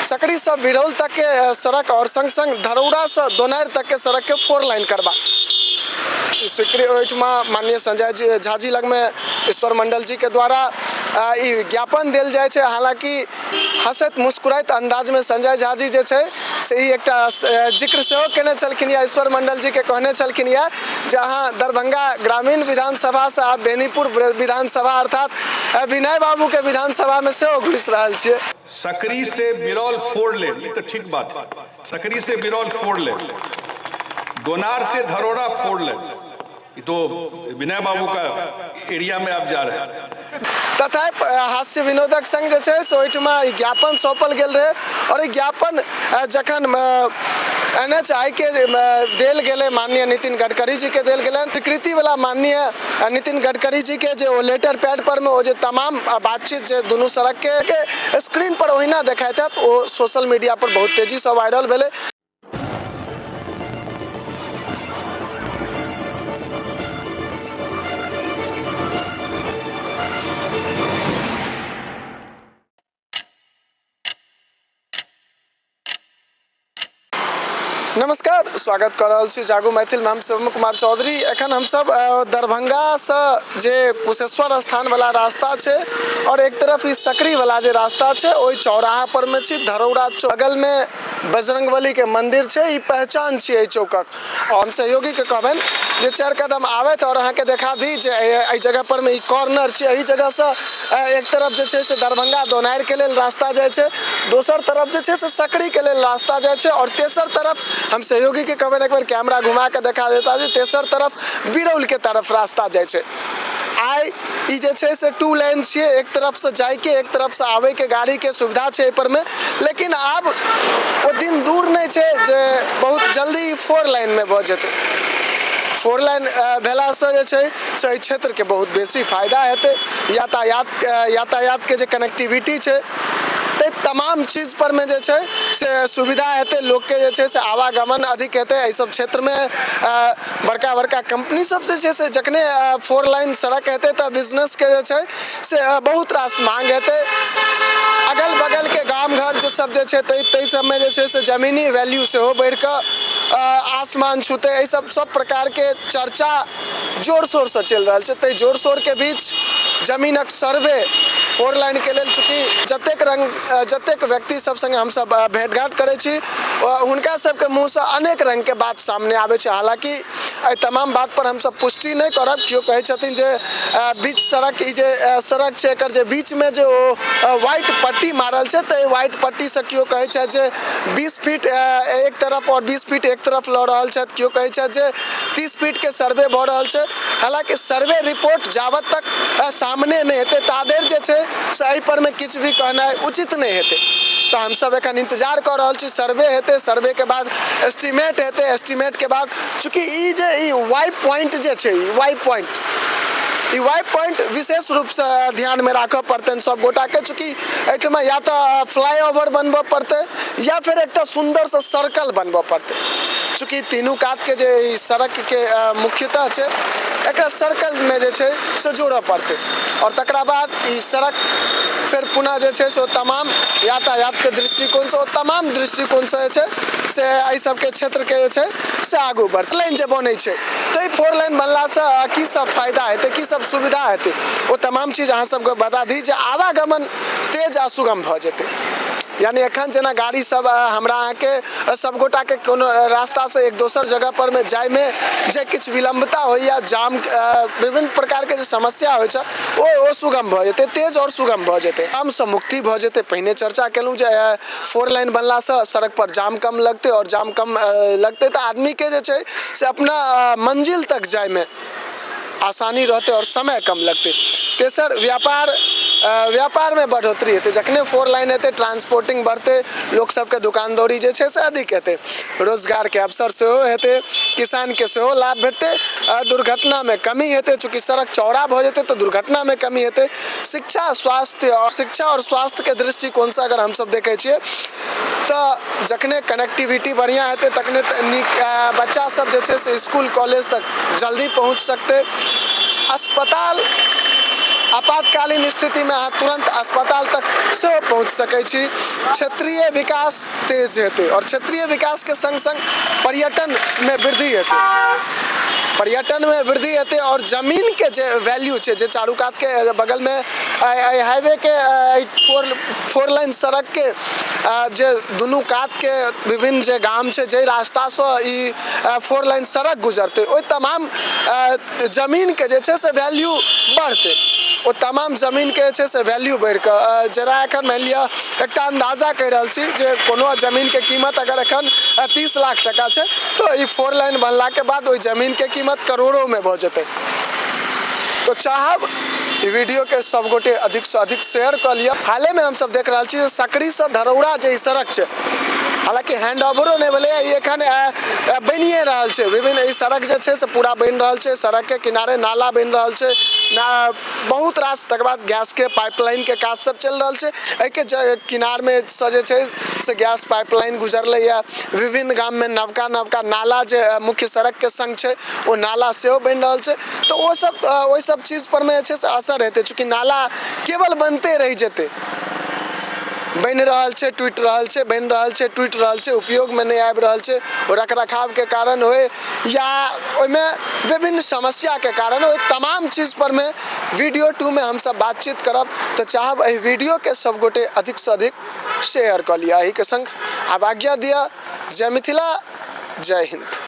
सकरीसँ बिरौल तकके सड़क आओर सङ्ग सङ्ग धरौड़ासँ दोनारि तकके सड़कके फोर लाइन करबाक ई स्वीकृति ओहिठमा माननीय संजय जी झाजी लगमे ईश्वर मण्डल जीके द्वारा ई ज्ञापन देल जाइ छै। हालाँकि हँसैत मुस्कुराइत अन्दाजमे संजय झा जी जे छै से ई एकटा जिक्र सेहो केने छलखिन या ईश्वर मण्डल जीके कहने छलखिन यऽ जे अहाँ दरभंगा ग्रामीण विधानसभासँ आब बेनीपुर विधानसभा अर्थात विनय बाबूके विधानसभामे सेहो घुसि रहल छियै। सकरी से बिरौल फोर लेन, ये तो ठीक बात है। सकरी से बिरौल फोर लेन, दोनार से धरोड़ा फोर लेन, ये तो विनय बाबू का एरिया में आप जा रहे हैं। तथा हास्य विनोदक संग जे छै से ओहिठमा ई ज्ञापन सौंपल गेल रहै आओर ई ज्ञापन जखन एन एच I के देल गेलै, माननीय नितिन गडकरी जीके देल गेलनि, स्वीकृतिवला माननीय नितिन गडकरी जीके जे ओ लेटर पैड पर मे ओ जे तमाम बातचीत जे दुनू सड़कके स्क्रीन पर ओहिना देखाइत हैत, ओ सोशल मीडिया पर बहुत तेजीसँ वायरल भेलै। नमस्कार, स्वागत कऽ रहल छी जागू मैथिलमे। हम शिवम कुमार चौधरी। एखन हमसब दरभंगासँ जे कुशेश्वर स्थानवला रास्ता छै आओर एक तरफ ई सकरीवला जे रास्ता छै ओहि चौराहा परमे छी। धरौड़ा बगलमे बजरंगबलीके मन्दिर छै, ई पहचान छियै एहि चौकक। आओर हम सहयोगीके कहबनि जे चारि कदम आबथि आओर अहाँके देखा दी जे एहि जगह परमे ई कॉर्नर छै। एहि जगहसँ एक तरफ जे छै से दरभंगा दोनारिके लेल रास्ता जाइ छै, दोसर तरफ जे छै से सकरीके लेल रास्ता जाइ छै आओर तेसर तरफ हम सहयोगीके कहबनि एक बेर कैमरा घुमा कऽ देखा देता जे तेसर तरफ बिरौलके तरफ रास्ता जाइ छै। आइ ई जे छै से टू लाइन छियै, एक तरफसँ जाइके एक तरफसँ आबैके गाड़ीके सुविधा छै एहिपर मे। लेकिन आब ओ दिन दूर नहि छै जे बहुत जल्दी ई फोर लाइनमे भऽ जेतै। फोर लाइन भेलासँ जे छै से एहि क्षेत्रके बहुत बेसी फायदा हेतै। यातायातके जे कनेक्टिविटी छै ताहि तमाम चीज परमे जे छै से सुविधा हेतै, लोकके जे छै से आवागमन अधिक हेतै। एहि सब क्षेत्रमे बड़का बड़का कम्पनी सब जे छै से जखने फोर लाइन सड़क हेतै तऽ बिजनेसके जे छै से बहुत रास मांग हेतै। अगल बगलके गाम घर जे सब जे छै ताहि सबमे जे छै से जमीनी वैल्यू सेहो बढ़िकऽ आसमान छूतै। एहि सब सब प्रकारके चर्चा जोर शोरसँ चलि रहल छै। ताहि जोर शोरके बीच जमीनक सर्वे फोर लाइनके लेल, चूँकि जतेक रङ्ग जतेक व्यक्ति सब सङ्गे हमसब भेँट घाँट करै छी हुनका सबके मुँहसँ अनेक रङ्गके बात सामने आबै छै। हालाँकि एहि तमाम बातपर हमसब पुष्टि नहि करब। केओ कहै छथिन जे बीच सड़क ई जे सड़क छै एकर जे बीचमे जे ओ वाइट पट्टी मारल छै तऽ एहि वाइट पट्टीसँ केओ कहै छथि जे 20 फीट एक तरफ आओर 20 फीट एक तरफ लऽ रहल छथि, केओ कहै छथि जे 30 फीटके सर्वे भऽ रहल छै। हालाँकि सर्वे रिपोर्ट जाबत तक सामने नहि हेतै ताधरि जे छै से एहिपर मे किछु भी कहनाइ उचित नहि हेतै। तऽ हमसब एखन इन्तजार कऽ रहल छी, सर्वे हेतै, सर्वेके बाद एस्टिमेट हेतै, एस्टिमेटके बाद चूँकि ई जे ई वाई पॉइंट जे छै, ई वाई पॉइंट, ई वाई पॉइंट विशेष रूपसँ ध्यानमे राखऽ पड़तनि सब गोटाके। चूँकि एहिठमा या तऽ फ्लाई ओवर बनबऽ पड़तै या फेर एकटा सुन्दरसँ सर्कल बनबऽ पड़तै। चूँकि तीनू कातके जे ई सड़कके मुख्यतः छै एकरा सर्कलमे जे छै से जोड़ऽ पड़तै आओर तकरा बाद ई सड़क फेर पुनः जे छै से ओ तमाम यातायातके दृष्टिकोणसँ ओ तमाम दृष्टिकोणसँ जे छै से एहि सबके क्षेत्रके जे छै से आगू बढ़तै। लाइन जे बनै छै ताहि फोर लाइन बनलासँ की सब फायदा हेतै, की सब सुविधा हेतै, ओ तमाम चीज अहाँ सबके बता दी जे आवागमन तेज आ सुगम भऽ जेतै। यानी एखन जेना गाड़ी सब हमरा अहाँके सब गोटाके कोनो रास्तासँ एक दोसर जगह परमे जाइमे जे किछु विलम्बता होइए, जाम विभिन्न प्रकारके जे समस्या होइ छै ओ सुगम भऽ जेतै, तेज आओर सुगम भऽ जेतै, जामसँ मुक्ति भऽ जेतै। पहिने चर्चा केलहुँ जे फोर लाइन बनलासँ सड़कपर जाम कम लगतै आओर जाम कम लगतै तऽ आदमीके जे छै से अपना मंजिल तक जाइमे आसानी रहतै आओर समय कम लगतै। तेसर व्यापारमे बढ़ोतरी हेतै। जखने फोर लाइन हेतै ट्रांसपोर्टिंग बढ़तै, लोक सबके दोकान दौरी जे छै से अधिक हेतै, रोजगारके अवसर सेहो हेतै, किसानके सेहो लाभ भेटतै, दुर्घटनामे कमी हेतै। चूँकि सड़क चौड़ा भऽ जेतै तऽ दुर्घटनामे कमी हेतै। शिक्षा स्वास्थ्य आओर शिक्षा आओर स्वास्थ्यके दृष्टिकोणसँ अगर हमसब देखै छियै तऽ जखने कनेक्टिविटी बढ़िआँ हेतै तखने तऽ नीक बच्चा सब जे छै से इसकुल कॉलेज तक जल्दी पहुँच सकतै। अस्पताल आपातकालीन स्थितिमे अहाँ तुरन्त अस्पताल तक सेहो पहुँच सकै छी। क्षेत्रीय विकास तेज हेतै आओर क्षेत्रीय विकासके सङ्ग सङ्ग पर्यटनमे वृद्धि हेतै, पर्यटनमे वृद्धि हेतै आओर जमीनके जे वैल्यू छै, जे चारू कातके बगलमे एहि हाईवेके एहि फोर लाइन सड़कके जे दुनू कातके विभिन्न जे गाम छै, जाहि रास्तासँ ई फोर लाइन सड़क गुजरतै, ओहि तमाम जमीनके जे छै से वैल्यू बढ़तै। ओ तमाम जमीनके जे छै से वैल्यू बढ़ि कऽ, जेना एखन मानि लिअ एकटा अन्दाजा कहि रहल छी जे कोनो जमीनके कीमत अगर एखन 30 लाख टका छै, तऽ ई फोर लाइन बनलाके बाद ओहि जमीनके कीमत करोड़ोमे भऽ जेतै। तऽ चाहब ई वीडियोके सब गोटे अधिकसँ अधिक शेयर कऽ लिअ। हालेमे हमसब देख रहल छी जे सकरीसँ धरौरा जे ई सड़क छै, हालाँकि हैंड ओवरो नहि भेलैए, ई एखन बनिए रहल छै। विभिन्न ई सड़क जे छै से पूरा बनि रहल छै, सड़कके किनारे नाला बनि रहल छै ना बहुत रास, तकर बाद गैसके पाइपलाइनके काज सब चलि रहल छै। एहिके किनारमे सँ जे छै से गैस पाइपलाइन गुजरलैए। विभिन्न गाममे नवका नवका नाला जे मुख्य सड़कके सङ्ग छै, ओ नाला सेहो बनि रहल छै। तऽ ओ सब ओहि सब चीज परमे जे छै से असर हेतै। चूँकि नाला केवल बनिते रहि जेतै, बनि रहल छै टूटि रहल छै, बनि रहल छै टूटि रहल छै, उपयोगमे नहि आबि रहल छै, ओ रख रखावके कारण होइ या ओहिमे विभिन्न समस्याके कारण, ओहि तमाम चीज परमे वीडियो टूमे हमसब बातचीत करब। तऽ चाहब एहि वीडियोके सबगोटे अधिकसँ अधिक शेयर कऽ लिअ। एहिके सङ्ग आब आज्ञा दिअ। जय मिथिला, जय हिन्द।